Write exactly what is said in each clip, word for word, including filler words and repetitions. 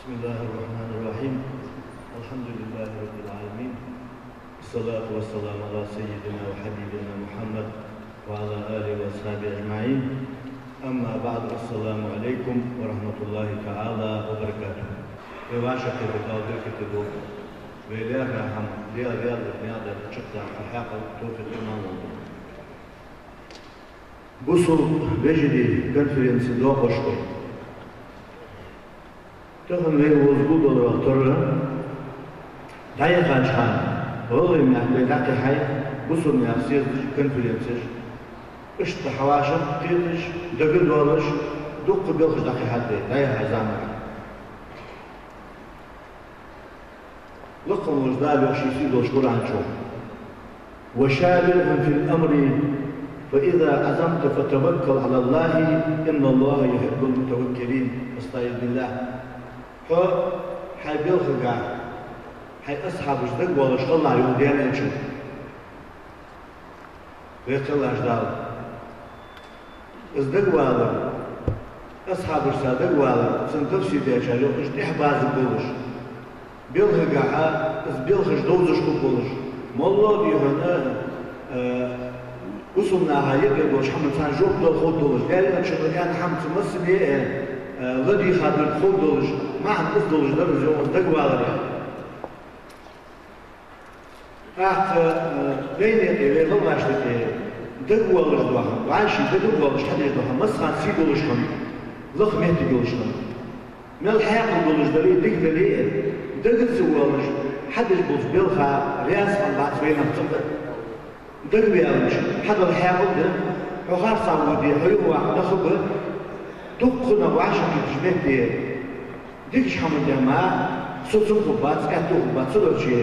بسم الله الرحمن الرحيم. الحمد لله رب العالمين. الصلاة والسلام على سيدنا وحبيبنا محمد وعلى آله وأصحابه أجمعين. أما بعد، السلام عليكم ورحمة الله تعالى وبركاته. Вай вӀашагӀкхетар Дала беркате долда. Вай лаьрхӀа хӀама Даьла, Даьла наькъа тӀа чакхдаха хьаькъал, товфикъ, иман лолда. Бусалба вежарий конференци доакъашхо. Тахан вай вовзаш дола тарра, дӀаяхача хана, гӀалгӀай мехка вай дӀакхихьай бусалба наьха съездаш, конференцеш. Иштта хьавӀашагӀкхеташ, дагадоалаш, дукха белхаш дӀакхихьад вай дӀаяхача заман. Лакха волча Дала йоах ший сийдолча Къуръан чу: «وشاورهم في الأمر فإذا عزمت فتوكل على الله إن الله يحب المتوكلين». أستعيذ بالله. Хьо хьай белхагахьа хьай асхьабашца дагавоалаш хилалахь, йоах Даьла Элчано. Вай кхеллача Дала из дагавалар, асхьабашца дагавалар, цун тафсир дечар йоах, уж тӀехьабазаргболаш, белхагахьа из белхаш довзаш хургболаш. МоллагӀа а дий хьона, э, бусалба наха юкъе долча хӀаман царна жоп дала ховргдолаш, Даьла Элчано аьнна хӀама цу массане а, э, ладийгӀа хургдолаш, маӀан из долаш дар из, йоах, из дагавалар. ТӀаккха, э, вайна юкъе, вай гӀалгӀашта юкъе дагавоалаш дола хӀама, вӀаший дагавоалаш хьадеш дола хӀама, массахана сий долаш хӀама, лакха моттиг йолаш хӀама. Мел хьаькъал долаш дале а, дика дале а, дага ца воалаш хьадеш болча белха раьза хиннабац вай нах цу тӀа. Дагаваьннача хьадала хьаькъал да, хьо харцахьа воде, хьо юхаваккха нах ба, дуккха нах вӀашагӀкхетача метте. Дикача хӀаман тӀа ма соцам хургбац, аьттув хургбац, цудухьа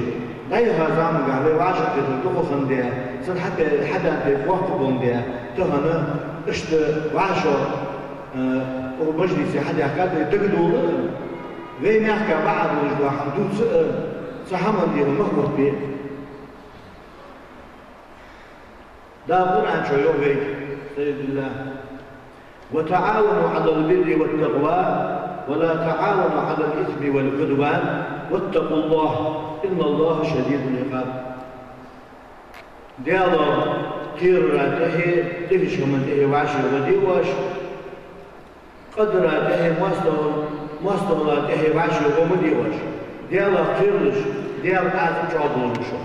дӀаяхача замангахьа вай вӀашагӀкхетар дукха хиннад, цун хьабе-, хьабаьнна пайда боккха боландаь, тахан иштта вӀашагӀ, э, укх мажлисе хьадаьхкад вай, дагадоал а, вай мехка бакъахьа долаш дола хӀама дувца а, цу хӀаман дегӀа мах оттабе а. Дала Къуръан чу йоах вайга, أستعيذ بالله: «وتعاونوا على البر والتقوى ولا تعاونوا على الإثم والعدوان واتقوا الله إن الله شديد العقاب». Даьлах кхерара тӀехьа, тӀехьача хӀаман тӀехьа вӀашагӀ гӀо де оаш, къадара тӀехьа, моастагӀал-, моастагӀала тӀехьа вӀашагӀ гӀо ма де оаш. Даьлах кхералаш, Даьла къаьстта чӀоагӀа долаш ба шо.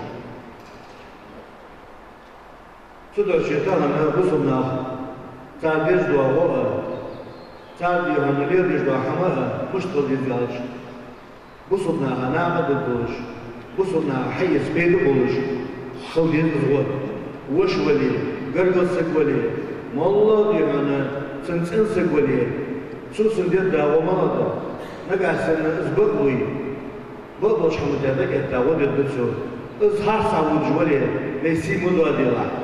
Цудухьа тахан бусалба нах, цар деш дола гӀо а, цар дий хьона леладеш дола хӀама а мишта хила деза аьлча, бусалба наха накъадерг долаш, бусалба наха хьаэца пайда болаш хила деза из гӀо. Воша вале, гаргара саг вале, моллагӀа дий хьона цун цӀен саг вале, цо цунна дергда гӀо малагӀа да? Нагахьа санна из бакълув, бакъдолча хӀаман тӀа дӀакӀетта гӀо дергда цо. Из харцахьа водаш вале, вай сий ма доаделахь,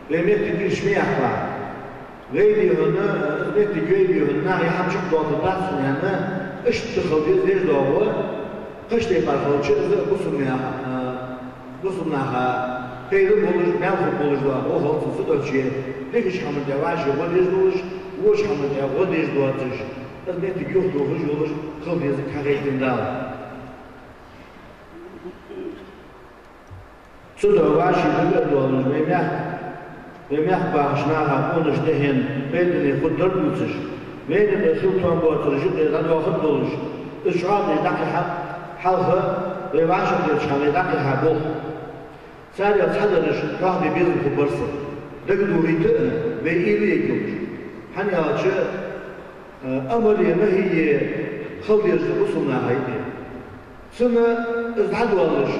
вай моттиг ирча ма яккхалахь. Вай дий хьона, из моттиг вай дий хьона, наха из хӀама чакхдоалийтаргдац хьона аьнна, иштта хила деза деш дола гӀо, кхыча тайпара хилча, из бусалба наха, а, бусалба наха пайда болаш, маьл хургболаш дола гӀо хилац из. Цудухьа дикача хӀаман тӀа вӀашагӀ гӀо деш долаш, воча хӀаман тӀа гӀо деш доацаш, из моттиг юхатохаш йолаш хила деза хьахайтад Дала. Цудухьа вӀаший дагадоалаш, вай мехка, вай мехка бахача наха къонахчун тӀехьен пайдане хургдар дувцаш, вайна юкъе хила товш боацараш юкъе дӀадоахаргдолаш, из чӀоагӀдеш дӀакхихьа хьалха, вай вӀашагӀкхетача хана вай дӀакхихьа болх. Царех цхьадараш дохаде безам хургбар са, дагадохийта а, вай уйла е йолаш. ХӀана аьлча, э, амар е, нахӀи е хила деза бусалба наха юкъе. Цунна из дӀадоалаш,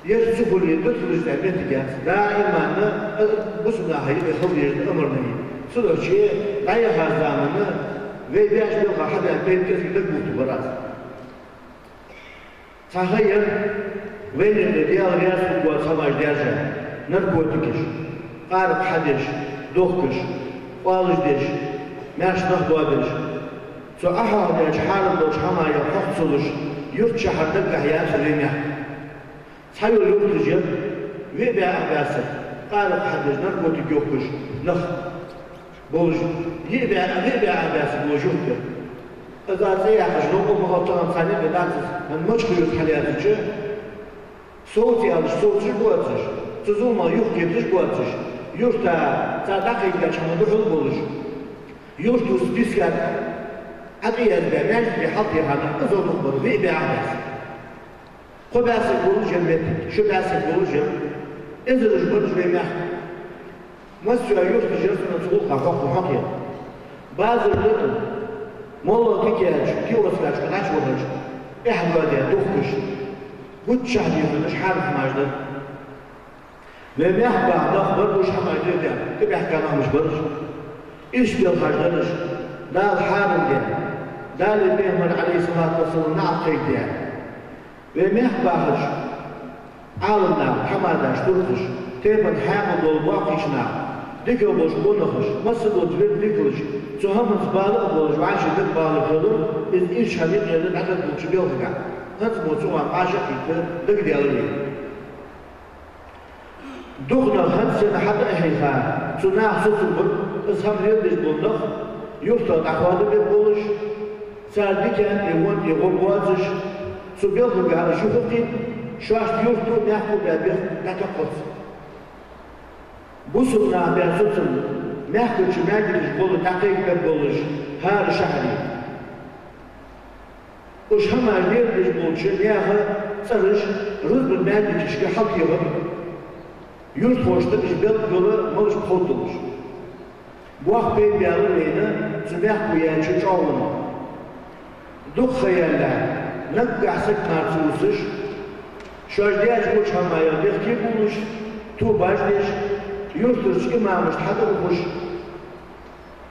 ер ца хуле, дуталуш цхьа моттиг яц. Даиман а бусалба наха юкъе хила деза амар, нахӀи. Цудухьа дӀаяхача заман вай беш белха хьабаьнна пайда кӀезига дагабувлаш бар аз. Цхьа ха яр, вайна юкъе Даьла раьза хургвоаца хӀамаш даьржа: наркотикаш, къаракъ хьадеш, дохкаш, къоалаш деш, маьрша нах доадеш. Цу Ӏохьоахадаьча хьарам долча хӀамаех хьох ца луш, юрт-шахьар даггахьа яцар вай мехка. Цхьайола юрташ яр, виъ бӀаь ах бӀаь саг къаракъ хьадеш, наркотик йохкаш нах болаш, йиъ бӀаь, виъ бӀаь ах бӀаь саг болаш юрт яр. Из аз цӀи яхаш, новкъа ма хилда тахан, цхьанне а дац из, хӀана, Мачхой-Юрта хьалаьцача, совца аьлча совцаш боацаш, цу зуламах юхакхеташ боацаш, юрта цар дӀакхайкадаьча хӀаман духьал болаш, юртара списка тӀа яздаь, маьждиге хьалтеха нах кӀезига дукха бар, виъ бӀаь баьхка. Кхо бӀаь саг болаш я моттиг, ши бӀаь саг болаш я. Эзараш бараш вай мехка. Массайола юрташ яр цу гӀулакха хьокха, хьокха. Базар да, моллагӀа тика яьлча, киоскаш чу дӀачувахача, эхь доадаь духкаш, гучахь дийханаш, хьарам хӀамаш дар. Вай мехка баха нах бар уж хӀамаш дергда, тӀабаьхка нах мишта бараш. Ирча белхаш дараш, Дала хьарам даь, Далеи Пайхамареи, Ӏалайхи ссалату вассалам, наӀалт кхайкадаь. Вай мехка бахача Ӏаламнаха, хьамадаш, туркхаш, тайпан хьаькъал дола боккхийча наха, дика болча къонахаша, массадолча векалаша, цу хӀаманца бала а болаш, вӀаший дика бала хилар, из ирча хӀама юкъера дӀадахача белхагахь, хӀанз мо цу гӀа къаша а кхийтта, дагадалар вайна. Дукха нах хӀанз санна хьатӀа а хьийха, цу наха соцам бир, из хӀама леладеш бола нах, юртах дӀахоадабергболаш, цар дикан тӀа, вон тӀа гӀоргвоацаш, цу белхагахь уж юхакхийтта, шоашта юрто, мехко баь бехк дӀатакхарца. Бусалба наха баь соцам мехкарча маьждигашка болаш дӀакхайкабергболаш хӀара шахьаре. Уж хӀамаш леладеш болча наьха цӀераш рузбан маьждигашка хьалтехар, юртахошта уж белгалдола малаш пховдалаш. Боккха пайда баьлар вайна цу мехко яьча чӀоагӀонех. Дукха ха яьлча, наггахьа саг мара ца вусаш, шоаш даьча гуча хӀамаех дехке а бувлаш, товбаш деш, юртарча имамашта хьатӀа а ухаш,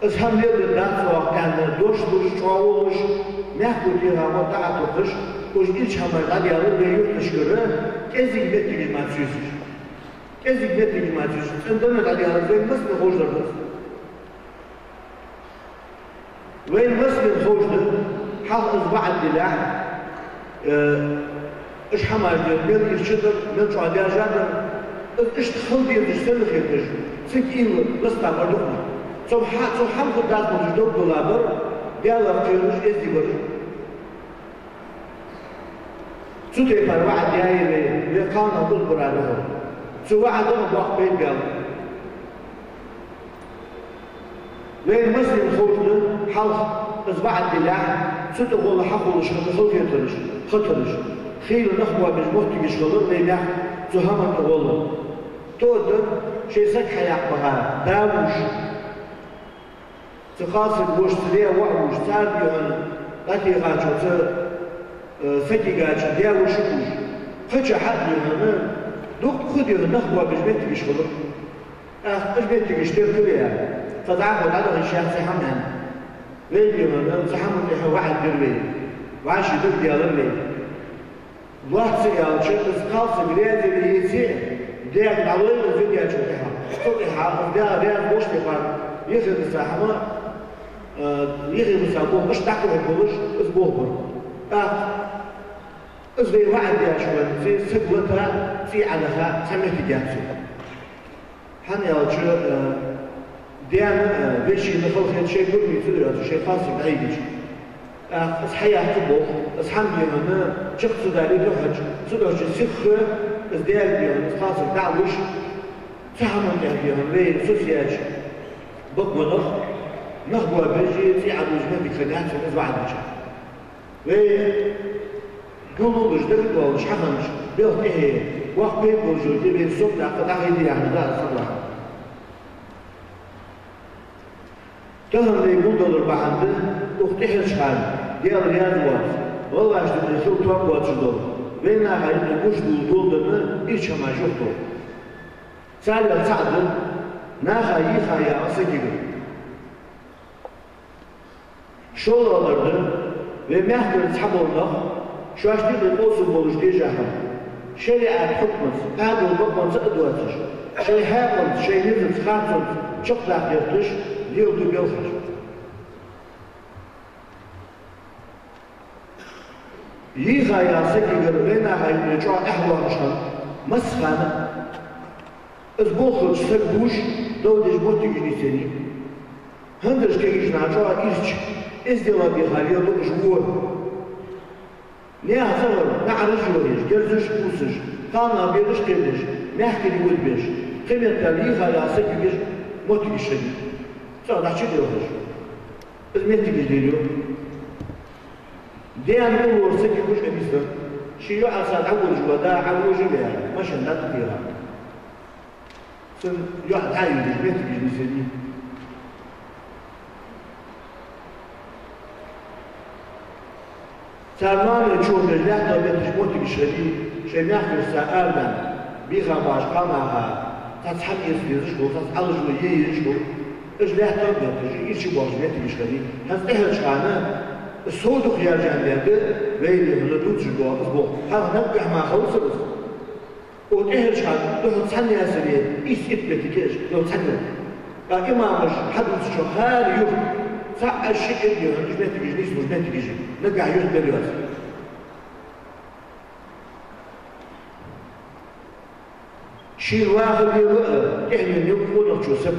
из хӀама леладергдац оаха аьнна, дош луш, чӀоагӀо луш, мехко тӀера гӀо дӀа а тохаш, уж ирча хӀамаш дӀадаьлар вай юрташкара, кӀезига моттигаш мара ца ювцаш. КӀезига моттигаш мара ца ювцаш, цӀена денна дӀадаьлар, вайна массанена ховш дар да из. Вайна массанена ховш да, хьалха из ваӀад делахь, э, уж хӀамаш дар, мел ирча дар, мел чӀоагӀа даьржа дар, из иштта хила дезаш санна хеташ, цига уйла ласта бар дукха нах. Цу хӀа-, цу хӀамах дӀадахача дог дола бар, Даьлах кхераш, эздий бараш. Цу тайпара ваӀад яьй вай, вай кхалнах кӀалхарбаьб хьона. Цу ваӀадах боккха пайда баьлар. Вайна массанена ховш да, хьалха из ваӀад делахь, цу тӀа гӀолла хьахулаш хинна халахетараш, хатараш. Хийла нах боабеш моттигаш хилар вай мехка цу хӀаман тӀа гӀолла. Тоъал дар, шоай саг хьаяккха баха, да вувш, цу кхалсага воша, цу даь воӀ вувш, цар дийхьа дӀатехача цу, э, сагагача даь-воша вувш, кхычахьа а дийхьа, дукха дийхьа нах боабеш моттигаш хилар. ТӀаккха уж моттигаш теркал а яь, цхьа дӀахо дӀадаха йиш яц цу хӀаман. Вай дийхьа, цу хӀаман тӀехьа ваӀад дир вай, вӀаший дог делар вай. Лоацца аьлча, из кхалсаг раьза яр-яций, даьга дӀалойла из даьчул тӀехьагӀа. Цул тӀехьагӀа из даь раьза волча тайпара, юхе бисса хӀама, э, юхе бисса болх иштта дӀакхухьаргболаш, из болх бар. ТӀаккха из вай ваӀад деш вале, цу сага лата, цӀий Ӏодаха цхьа моттиг яц цун. ХӀана аьлча, э, даьна, э, вешийна халахетар шоай пурам ца деш, шоай кхалсаг дӀайигача. ТӀаккха из хьаяккха болх, из хӀама дийхьа чакх ца далийта хьожаш, цудухьа сиха из даьга дийхьа, из кхалсаг дӀа а луш, цу хӀаман тӀехьа дийхьа вай соцаяьча бакъонах нах боабеш, цӀий Ӏодувжаш моттиг хиннаяц цунна из ваӀад дича. Вай гуллуш, дагадоалаш хьахиннача белха тӀехье, воккха пайда болаш йола ди вай сов даккха дӀахайта яхаш да аз хьадоагӀа. Тахан вай гулдалар бахьан да, укх тӀехьарча хана, Даьла раьза воацаш, гӀалгӀашта юкъе хила тоам боацаш дола, вай наха юкъе гуш дола доладенна ирча хӀамаш юхатоха. Царех цаӀ да наха йийха ягӀа сагӀийгара. ШоллагӀдар да, вай мехкара цхьабола нах, шоашта юкъе къовсам болаш дезаш хинна, шариӀата хьукманца, Ӏаьдала бакъонца а доацаш, шоай хьаькъалца, шоай низаца, харцонца чакхдаккха гӀерташ леладу белхаш. Йийха ягӀа сагӀийгара вай наха юкъе чӀоагӀа эхь лоархӀаш хиннаб массахана а. Из болх хилча саг вувш, дов деш моттигаш нийсъеннай. ХӀанзарча кагийча наха чӀоагӀа ирча, Эздел а бийха лела да уж во. Наьха цӀагӀара наӀараш йохаеш, герзаш кхувсаш, кхалнах бераш кхебеш, мехкарий удбеш, кхы меттел йийха яха саг югаш моттигаш хилий. ЦӀагӀа дӀачу а йохаеш. Из моттигаш лелаю. Даьна уллув саг югаш а нийсденна, ший йоӀаца дӀаволаш вола да Ӏовожаваь, машен дӀатӀатеха. Цун йоӀ дӀа а югаш, моттигаш нийсъеннай. Цар ноаной чу беш лаьттах бетташ моттигаш хилий, шоай мехкарашца арадаьнна, бийха баьхача кхалнаха цхьацца хӀама эца дезаш хул, цхьацца Ӏалашо е езаш хул. Уж лаьттах бетташ, ирча боагӀаш моттигаш хилий. ХӀанз тӀехьарча хана сов дукха яьржа даьд, вай духьала дувцаш доагӀа из болх. ХӀанз наггахьа мара хилац из. Укх тӀехьарча хана духьал цхьан Ясаре ийс-итт моттиг я уж, духьал цхьан юрта. ТӀаккха имамаша хьадувцачох хӀара юрта цхьа а ши а дехьа уж моттигаш нийслуш моттигаш я, наггахьа юрт мел йоаца. Шийна ваха лела а, тӀехьенна юкъе къонахчо саг.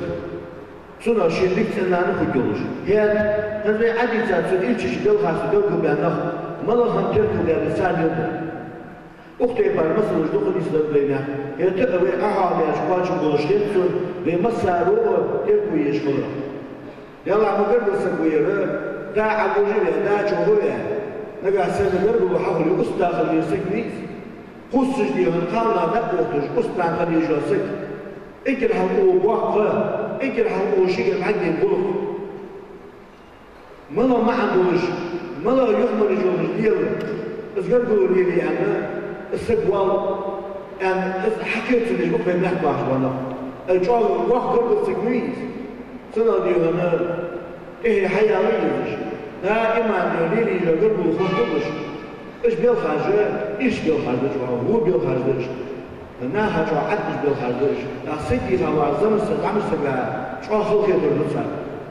Цунах шийна дика цӀен-нана хургйолаш. ХӀаьта, хӀанз вай Ӏадийцад цу дийцача белхашца белгалбаьнна нах, малагӀа хӀама теркалдаьд царна леладу. Укх тайпара масалаш дукха нийсденнад вайна. ХӀаьта а вай Ӏохьоахабаьча кхоачам болаш хет сона, вай массаро а терко еш хиларах. Делахь ма гаргара саг ва ер, да Ӏовожаваь, да чӀоагӀа ваь. Нагахьа санна гаргало хьахуле, устагӀа хила веза саг ма вий из. Кхувсаш дехьа кхалнах дӀа а ухийташ, устагӀа хила езаш вола саг. Эггара хьалха укхо боккха, эггара хьалха укхо шийга бӀаргадайна гӀулакх. МалагӀа маӀан долаш, малагӀа юхьмараш йолаш лела, из гаргало лелае аьнна, из саг воал аьнна, из хьакхеташ ба-кх вай мехка бахаш бола нах. Ай, чӀоагӀа воккха гаргара саг ма вий из. Цунах дехьа тӀехье хьаяла езаш, даим а дехьа лелае езаш гаргало хургдолаш. Уж белхаш, ирча белхаш да чӀоагӀа, во белхаш да уж. Наха чӀоагӀа Ӏаткъаш белхаш да уж. ТӀаккха саг йийха вар зӀамсаг, зӀамсага чӀоагӀа халахетар ду цар.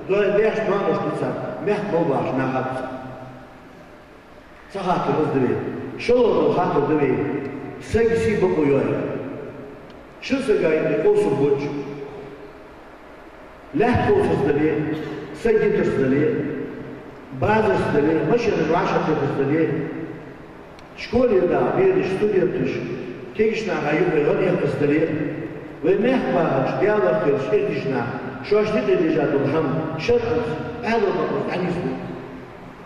Дой беш ноаношта ду цар, мехка мел бахача наха ду цар. Цхьа хаттар из да вай. ШоллагӀа дола хаттар да вай. Сага сий бокъо йоалаяр. Шин сага юкъе къовсам болча. Лаьтта кховсарца дале, саг йитарца дале, базарца дале, машенаш вӀашагӀтехарца дале, школе даха бераш, студенташ, кегийча наха юкъе гӀо-эккхарца дале, вай мехка бахача, Даьлах кхераш, эрдийча наха шоашта юкъе деш дола хӀама шарӀаца, Ӏаьдала бакъонца дӀанийсдергда.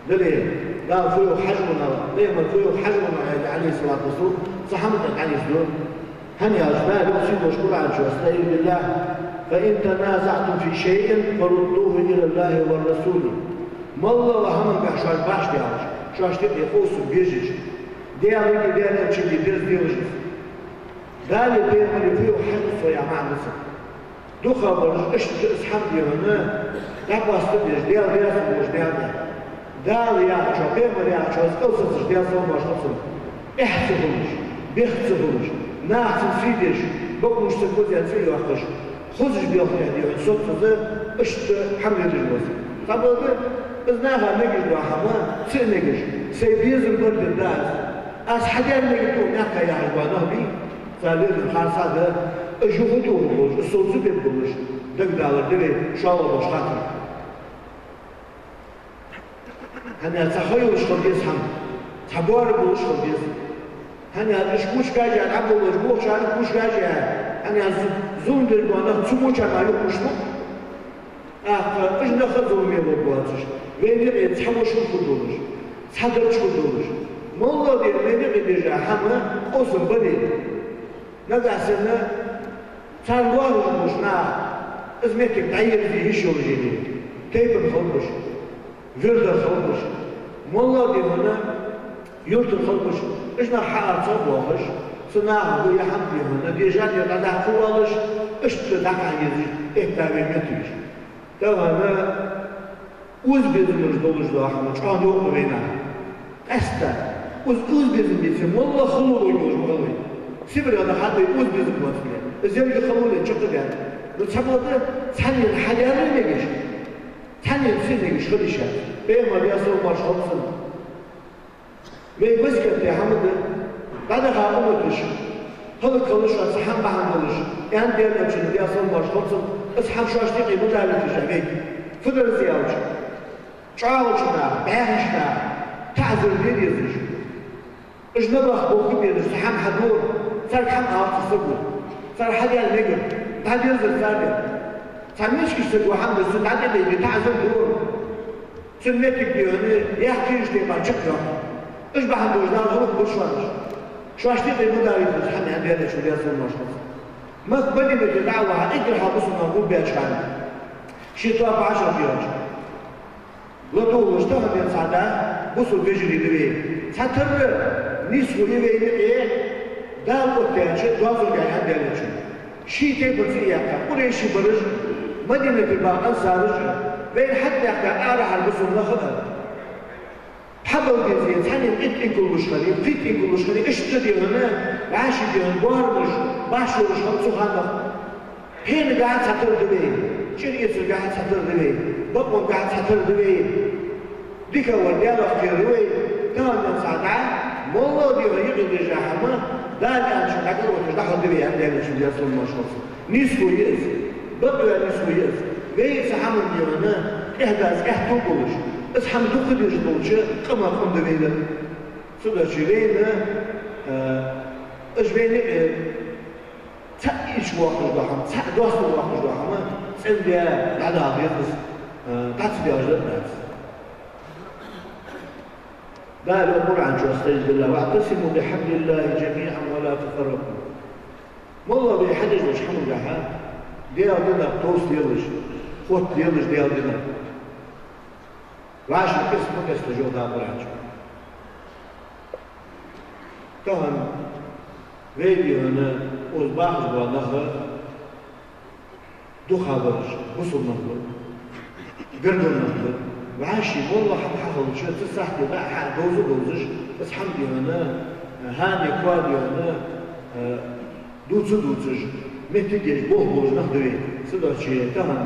Дале, Дала фу йоах хьажа венна, пайхамара фу йоах хьажа венна, аьнна, Ӏалайхи ссалату вассалам, цу хӀаман тӀа дӀанийсду. ХӀана аьлча Дала йоах сийдолча Къуръан чу: أستعيذ بالله، فإن تنازعتم في شيء فردوه إلى الله والرسول. МоллагӀа хӀамангахь шоаш бахьаш дале, шоашта юкъе къовсам беш, Даьлагеи Даьла Элчангеи дерзаделаш из. Далеи пайхамареи фу йоах хьажалца яха маӀан да цун. ДукхагӀбараш иштта из хӀама дехьа дӀакъоастадеш, Даьла раьза хургболаш, Даьла тӀа. Дала яхачох, пайхамара яхачох из кӀалсацаш, Даьла салам-моаршал хилда цунна, эхь ца хулаш, бехк ца хулаш, наха цунна сий деш, бакъонаш ца кхоза цӀи йоаккхаш, хозача белха тӀа дехьа соццаза, иштта хӀама леладеш ва из. Цхьабакъда, из наха мегаш дола хӀама ца а мегаш, сай безам бар дергда аз. Аз хьадаьр мегаргда мехка яхаш бола нах бий, цар леладер харцахьа да, уж юха а тӀехьа болаш, уж совцабергболаш, дагадалар да вай шоллагӀа долча хаттара. ХӀана аьлча цхьа ха йолаш хила деза хӀама, цхьа боарам болаш хила деза. ХӀана аьлча уж кучкаш а дӀаболалуш, бохачарна кучкаш а, хӀана аьлча зу-, зулам деш бола нах цу моча мара юхакхувсаш ба. ТӀаккха уж нах а зуламе лургбоацаш, вайна юкъе цхьа вошал хургдолаш, цхьа дарж хургдолаш. МоллагӀа дера вайна юкъе деш дола хӀама къовсам бале, нагахьа санна царна лоархӀаш болча наха из моттиг дӀаерзе йиш йолаш яле, тайпан халкъаш, вирдара халкъаш, моллагӀа дехьа юртара халкъаш, уж нах хьаарцахьа а боахаш, цу наха ер хӀама дехьа дежа дера дӀадаккха а воалаш, иштта дӀакхахьа езаш этта вай моттигаш. Тахан озабезамаш долаш дола хӀама чӀоагӀа новкъа да вайна. Къаьстта, уз-, озабезам беце, моллагӀа хало ловргйолаш ма хила вай. Сибре нах хьатӀавай озабезам боацаш. Из еррига хало ле чакхдаьннад. Ну, цхьабакъда, цхьаннена хьадаьр а мегаш, цхьаннена ца а мегаш хила йиш яц. Пайхамара, Даьла салам-моаршал хилда цунна, вай васкет даь хӀама да: дӀадахача умматаша хӀалакхилалаш шоана цхьа хӀама бахьан долаш, аьннад Даьла Элчано, Даьла салам-моаршал хилда цунна, из хӀама шоашта юкъе ма далийталаш вайга. Фу дар из аьлча, ЧӀоагӀача наха, бӀаьхийча наха таӀазар де дезаш. Уж набахта бохка безаш, цхьа хӀама хьадора, царга хӀама ала ца сагу. Цар хьадаьнна мегар, дӀадерзар цар дер. Цхьа мискача саго хӀама дар, цунна дӀатӀабайде таӀазар дора. Цун моттиг, дий хьона, яхкхийча тайпара чакхйоаккх. Уж бахьан долаш Дала гӀулакх бир шоана. Шоашта юкъе ма далийталаш хӀама, аьннад Даьла Элчано, Даьла салам-моаршал хилда цунна. Макка Мадинате дӀа а ваха, эггара хьалха бусалба нах гулбаьча хана, ший тоаба Ӏашар дехаш, латӀа а луш, тахан денз цхьа да бусалба вежарий да вай. Цхьатарра нийсхо я вайна юкъе, Дала оттадаьча доазонга, аьннад Даьла Элчано. Ший тайпан цӀи а яьккха, къурайший бараш а, Мадинате баха ансараш а, вайна хьатӀабаьхка арахьара бусалба нах а, хьабала безе, цхьанне кхетта инкал луш хиле, пхийтта инкал луш хиле, иштта, дий хьона, вӀаший, дий хьона, боарамаш башхалуш хиннаб цу ханах. Пхенагахьа цхьатарра да вай, чӀир эцаргахьа цхьатарра да вай, бакъонгахьа цхьатарра да вай. Дика вар Даьлах кхера вай, тахан денз цхьа да, моллагӀа, дий хьона, юкъе дежа хӀама, Дала аьнначунга дӀакӀалоацаш дӀахьоргда вай, аьннад Даьла Элчано, Даьла салам-моаршал хилда цунна. Нийсхо я из, бакъваь нийсхо я из. Вай цу хӀаман, дий хьона, тӀехьа даза аьттув болаш, из хӀама дукха дезаш долча къаман къам да вайна. Цудухьа вайна, э, уж вайна, э, цхьа ийрча воаккхаш дола хӀама, цхьа доастагӀа воаккхаш дола хӀама цӀенде дӀадала деза из, э, дӀа ца даьлча дар дац. Дала йоах Къуръан чу: «واعتصموا بحبل الله جميعا ولا تفرقوا». МоллагӀа вай хьадеш долча хӀамангахьа Даьла динах товса лелаш, хотта лелаш Даьла динах. ВӀаши къеста ма къесталаш, йоах Дала Къуръан чу. Тахан вай, дий хьона, укхаза бахаш бола нах дукхагӀбараш бусалба нах ба, гаргара нах ба. ВӀаши моллагӀа хӀама хьахилча, цу сахьте дӀа а хьа а довза а довзаш, из хӀама, дий хьона, хӀанз коа, дий хьона, э, дувца а дувцаш, моттиг еш, болх болаш нах да вай. Цудухьа тахан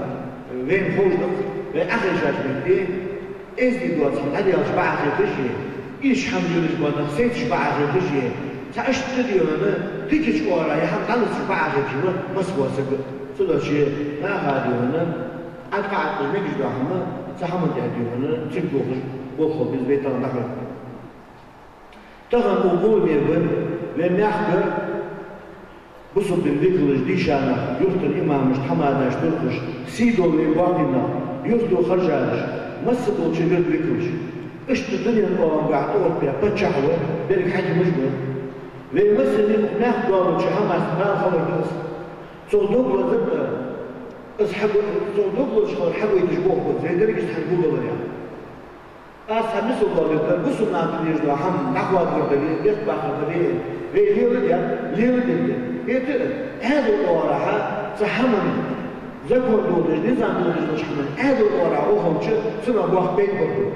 вайна ховш да-кх, вай Ӏохайшача метте эздий доаца хӀама дӀадаьлча бакъахьа хеташ а, ийрча хӀама лелаш бола нах сецаш бакъахьа хеташ а, цхьа иштта, дий хьона, дикача оагӀорахьа ер хӀама дӀалацаш бакъахьа хеташ ва массавола саг. Цудухьа наха, дий хьона, Ӏаткъа-Ӏаткъаш мегаш дола хӀама, цу хӀаман тӀа, дий хьона, цӀена тохаш болх бе беза вай тахан дӀахо. Тахан укх гуламе ба вай мехка бусалба дина векалаш, дийша нах, юртан имамаш, тхьамадаш, туркхаш, сий дола вай боккхий нах, юрто харжадеш, масса долча вирда векалаш. Иштта дунен оагӀонгахьа тӀаоттабаь паччахь ва, берригаш хьакимаш ба. Вай массанена укх мехка доаллача хӀамашца бала хилар да из. Цох дог лазар а, из хьаб-, цох дог лазаш хилар хьагойташ болх ба из, вай деррига цхьана гулдалар яхаш. Аз цхьа мисал доаладергдар, бусалба наха тӀадежа дола хӀама дӀахоадавар дале, бехк баккхар дале, вай леладаьд, леладергда. ХӀаьта а, Ӏаьдала оагӀорахьа цу хӀаман закон додаш, низам додаш долча хӀаман Ӏаьдала оагӀорахьа вахалча, цунах боккха пайда бар.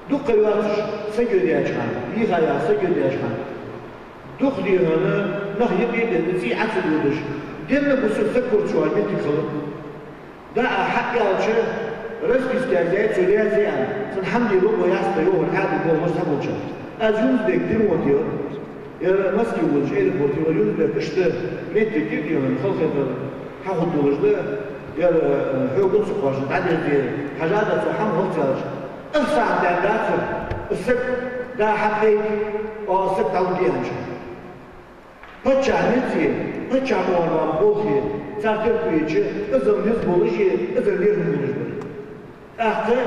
Дукха ха йоацаш саг йоадаьча хана, йиха яха саг йоадаьча хана, дукха, дий хьона, нах юкъе а денна, цӀий Ӏо ца додаш, денна бусалба саг кура чу вар моттиг хилар. ДӀа а хьааьлча, расписка язъяьй, цо раьза я аьнна, цунна хӀама де лукъо яц тха йоахар Ӏаьдала болх бар цхьаболчар. Аз Юнус-Бек Тимофева, ер Москве волча аэропорте вар Юнус-Бек, иштта моттиг я, дий хьона, халхетар хьахургдолаш да, ер, э, хьога ца кхоачаш дӀадерзе хьажа да цо хӀама, хӀанз аьлча. Ах сахьат даьнна дацар, из саг дӀа хьакхайка, оаха саг дӀалургья аьннача. Паччахьа низ а, паччахьа оагӀорахьа бола болх а цар терко йича, из низ болаш а, из лерхӀам болаш а бар. ТӀаккха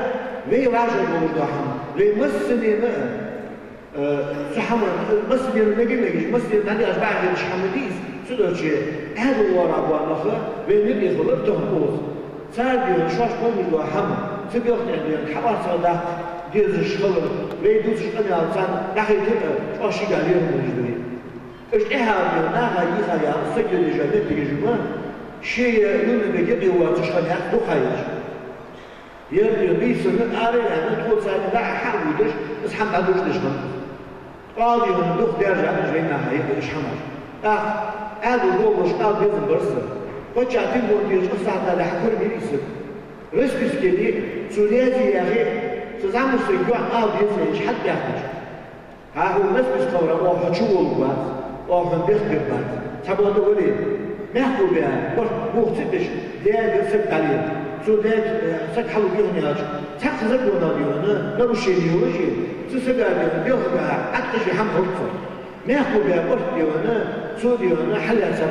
вай вӀашагӀ долаш дола хӀама, вай массанена а, э, цу хӀаман, массанена мега-мегаш, массанена дӀадахача бакъахьа хеташ хӀама дий из, цудухьа Ӏаьдала оагӀорахьа бола нах вайна юкъе хилар тахан укхаза. Цар, дий хьона, шоашта ховш дола хӀама, цу белха тӀа, дий хьона, хьаоарцагӀа даккха дезаш хилар, вай дувцаш къамаьл царна дӀахайтар а, чӀоагӀа шийгахьа лерхӀам болаш да вай. Иштта тӀехьа, дий хьона, наха йиха яха саг йоадаьча моттигашка ма, ше Юнус-Бек юкъе воацаш хиннаяц дукха ха еш. Ер, дий хьона, бийсанна ара а ваьнна, тхоца дӀа а хьа а вувдаш, из хӀама дӀадувцаш хиннад. Къоал, дий хьона, дукха даьржад уж вайнаха юкъе уж хӀамаш. ТӀаккха Ӏаьдал болалуш къоал безам бар са. Паччахьа телефон дезаш ах сахьат далалехь кура мийра из саг. Расписка де, цо раьза я яхе, цу зӀамагӀча сага юкъе къоал беза аьнна, хьатӀабаьхкача. ХӀа, хьога расписка хиларах оаха хьо чуволларгвац, оаха хьона бехк бергбац. Цхьабакъда вале, мехко баь, барт бохаца а беш, даьра саг дӀалела. Цо даьд, э, саг хьалуг йоӀ яьлча, цхьаккха законал дийна, нарушени йолаш, цу сага дийна, белхага Ӏаткъаш хӀама хургда цо. Мехко баь барт дийна, цо дийна, хьалаьца.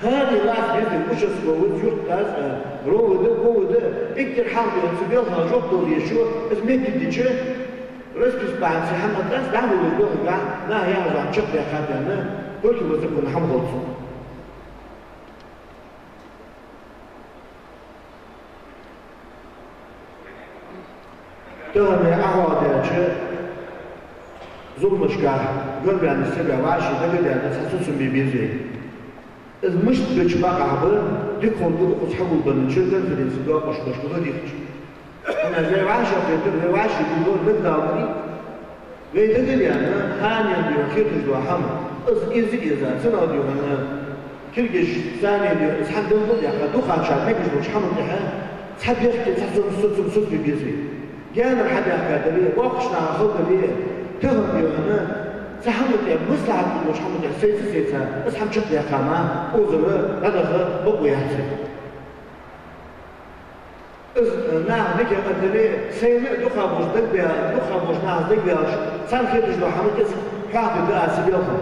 ХӀара лаца беза, участковый, юртдас, э, РОВД, ГОВД, эггара хьалха дийна, цу белхал жоп дала дезаш, из меттиг дича, распис бахьанца хӀама тӀа дӀахо из белхага, наха яхача хӀаман чакхдаьккха дийна, противозаконни хӀама хургда цо. Тахан вай Ӏохоадаьча зуламашка гарваьннача сага вӀаший дагадаьнна цхьа цуцам бе беза вай. Из мишта беча бакъахьа ба, дика хургда укхаза хьагулбеннача конференце доакъашхошка хьадийхача. ХӀана аьлча вай вӀашагӀкхетар, вай вӀаший гулбар дагадалари. Вай дагалаьнна, хьанна дийна хеташ дола хӀама, из эза-эза, цунах дийна, кулгаш санна дийна, из хӀама белгалдаьккха, дукхача мегаш долча хӀаман тӀехьа цхьа бехке, цхьа цуцам, цуцам сутабе беза вай. Гаьнара хьадаьхка дале, боккхийча наха хала дале, тахан дийна, цхьа хӀаман тӀа, маслахьат долча хӀаман тӀа сайца-сайца, из хӀама чакхдаьккха мара, озара дӀадаха бокъо яц вай. Из, э, наха дика хӀама дале, сайна а дукха болча дагабе-, дукха болча нахаца дагабаьлча, царна хеташ дола хӀама тӀа из хьоахадергда аз са белхал.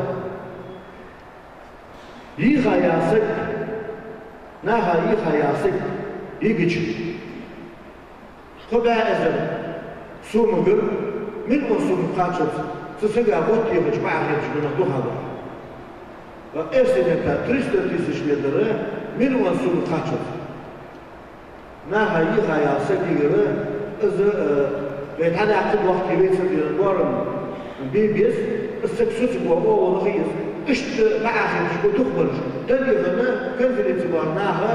Йийха яха саг, наха йийха яха саг йигача, кхо бӀаь эзар сума гар, миллион сума кхаччалца цу сага гӀод техача бакъахьа хеташ ба нах дукхагӀа. Ва эрсий меттала триста тысяч ледар, миллион сума кхаччалца. Наха йийха яха саг йигар, из, э, вай дӀадаккха дохке вайца дийна боарам бе беза, из саг сацабу оагӀув лаха еза. Иштта бакъахьа хеташ ба дукхагӀбараш. Тахан дийна конференце бола наха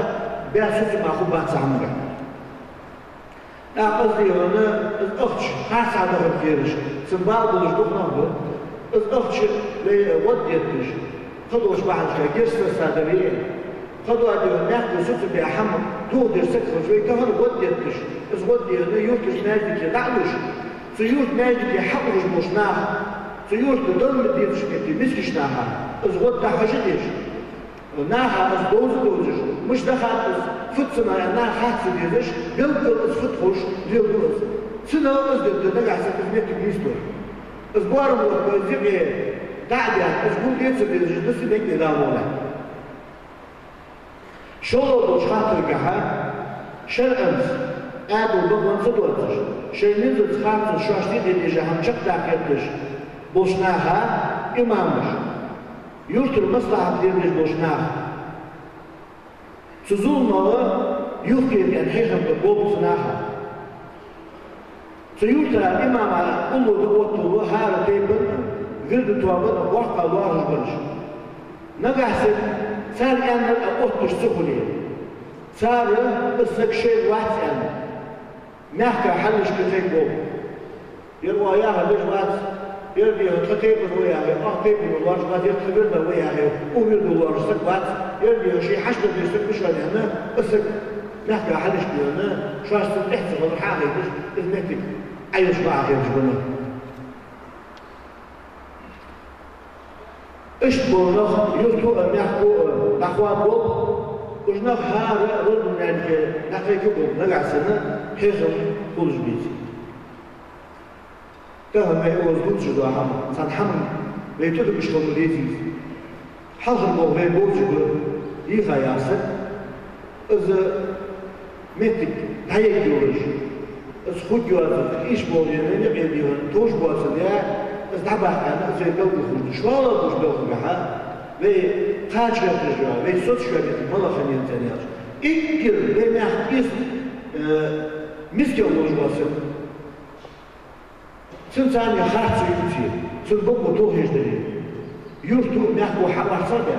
баь сацам хургбац цу хӀаманга. ТӀаккха из дийна, из ахча харцахьа дахар кхераш, цун бала болаш дукха нах ба. Из ахча вай гӀод детташ, кхы долча бахьанашка гешт сесса дале, кхы дола дийна мехка сацабаь хӀама тохадеш саг хилча, вай тахан гӀод детташ, из гӀод дийна юртарча маьждиге дӀа а луш, цу юрта маьждиге хьаухаш болча наха, цу юрта Дала ма дезаш метте мискача наха из гӀод дӀахьажа дезаш. Наха из довза-довзаш, мишта дахад из, фуд цунах аьнна, наха харц дезаш, белггала из фуд ховш леладу из. Цунах из дергда нагахьа санна из меттиг нийсдой. Из боарам латта из юкъе дӀа а даьнна, из гулдеца дезаш да са меттиг Дала мара. ШоллагӀа долча хаттаргахьа, шарӀаца, Ӏаьдала бакъонца доацаш, шоай низаца, харцонца шоашта юкъе дезаш хӀама чакхдаккха хеташ болча наха имамаш, юртара маслахьат леладеш болча наха. Цу зуламах юхкера хьехам бе болба цу наха. Цу юрта имама уллув да отталу хӀара тайпан, вирда тоабан боккха лоархӀаш бараш. Нагахьа санна цар аьннар а отташ ца хуле, цар из саг шоайла вац аьнна, мехка хьалхашка кхайкаболба. Ер оаха яхар деш вац, ер дийна тха тайпан ва яхе, оаха тайпан лоархӀаш вац, ер тха вирда ва яхе, укх вирда лоархӀаш саг вац, ер дийна ший хьашт деш саг ва шоана аьнна, из саг мехка хьалхашка вена, шоашца тӀехьа ца хилар хьахайташ, из меттиг Ӏойилча бакъахьа хеташ ба нах. Иштта бола нах юрто а, мехко а дӀахоадаболба, уж нах хӀара родном маьждиге дӀакхайкаболба, нагахьа санна хьехам хулаш беце. Тахан вай укхаза дувцаш дола хӀама, цхьан хӀаман вай тӀадугаш хила ма дезий из. Хьалхара болх вай бовзаш ба, йийха яха саг. Из меттиг дӀаергйолаш, из хургйоацаш, из болх бе вайна юкъе дийна товш боацар я, из дӀабаккха аьнна, из вай белгалхургда. ШоллагӀа долча белхагахьа вай кхача гӀерташ йола, вай соцаш йола меттиг малагӀа хиннай аьнна аьлча, эггара вай мехка из, э, мискал волаш вола саг. Цун царна харц ювцаре, цун бокъо тохаеш дале, юрто а, мехко а хьаоарцагӀа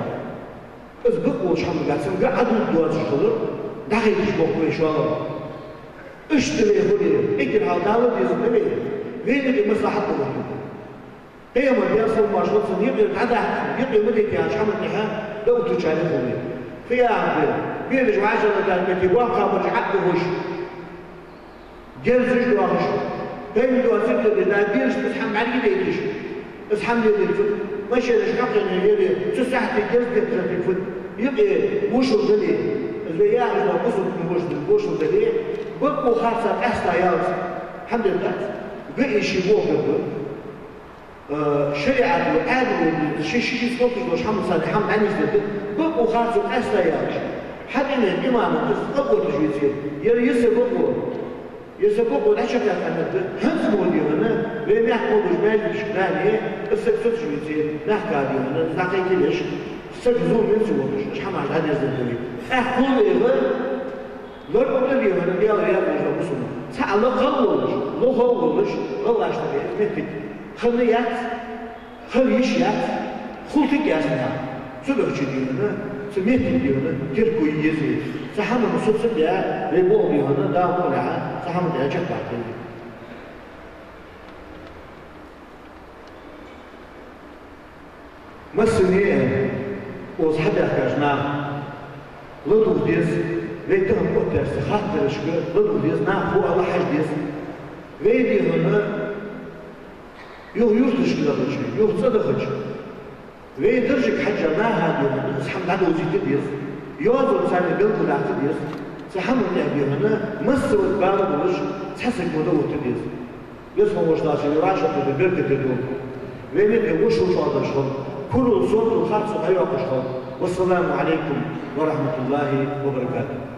баьнна, из бакъ волча хӀаманга цунга Ӏадувла доацаш хилар дӀахайташ болх ба вай шоллагӀа. Иштта вай хуле, эггара хьалха Дала деза да вай, вайна юкъе маслахьат да вай. Пайхамара, Даьла салам-моаршал хилда цунна, юкъера дӀадаккха, юкъе ма дайта яхача хӀаман тӀехьа даутарчарех хул вай. Кхы яхар да, бераш вӀашагӀлетача метте боккхагӀбараш Ӏадда ховш, герзаш доахаш, пайда доацар деш, да, берашта из хӀама бӀаргадайташ, из хӀама леладер фуд, машенаш хьакхийна яре, цу сахьате герз деттар фуд, юкъе вошал дале, из Вай яхаш дола бусалба вошал, вошал дале, бакъо харцо къаьста ялац. ХӀама дац. Га из ший бохаб. Э, шариӀат ва, Ӏаьдал ва, ши, ши, ши спорташ долаш хӀама санна, хӀама дӀанийсдергда. Бакъо харцо къаьста ялац. Хьа тӀа иман, иман, из къа отташ веце, ер йиса бакъо. Ер са бакъо дӀачакхдаьннад, хӀанз мо дий хьона, вай мехка болаш маьждигашка нани, из саг суташ веце, мехка дий хьона, из дӀакхайкале еш, саг зулам меца воалаш, уж хӀамаш дӀадерзадергда вай. Тӏаккха хул вайга, лархӀа да дий хьона, Даьла яхаш да бусалба. Цхьа лакхал волаш, лохал волаш, гӀалгӀашта вай, моттиг хинна яц. Хила йиш яц, хултик яц наха. Цу бахча дий хьона, цу моттиг дий хьона, терко е еза. Цу хӀаман соцабаь, вай болх дий хьона, Дала мукъалехьа, цу хӀаман тӀа чакхбаккха еза. Массане а, укхаза хьабаьхкача наха ладувгӀа деза, вай тахан оттадаьча хаттарашка ладувгӀа деза, наха фу оал хьажа деза. Вай дий хьона, юха юрташка дахача, юха цӀа дахача, вай даржага хьежжа наха дий хьона, из хӀама дӀадовзийта деза. Йоазонца царна белгалдаккха деза. Цу хӀаман тӀа дий хьона, массавар бала болаш, цхьа саг ма довтта деза. Веза хинна волча Дала ший вӀашагӀкхетар беркате долда. Вай мехка вошал чӀоагӀдеш хилда. Курал, сортал, харцо дӀайоаккхаш хилда. Вассаламу Ӏалайкум ва рахьматуллахӀи ва баракатухӀ.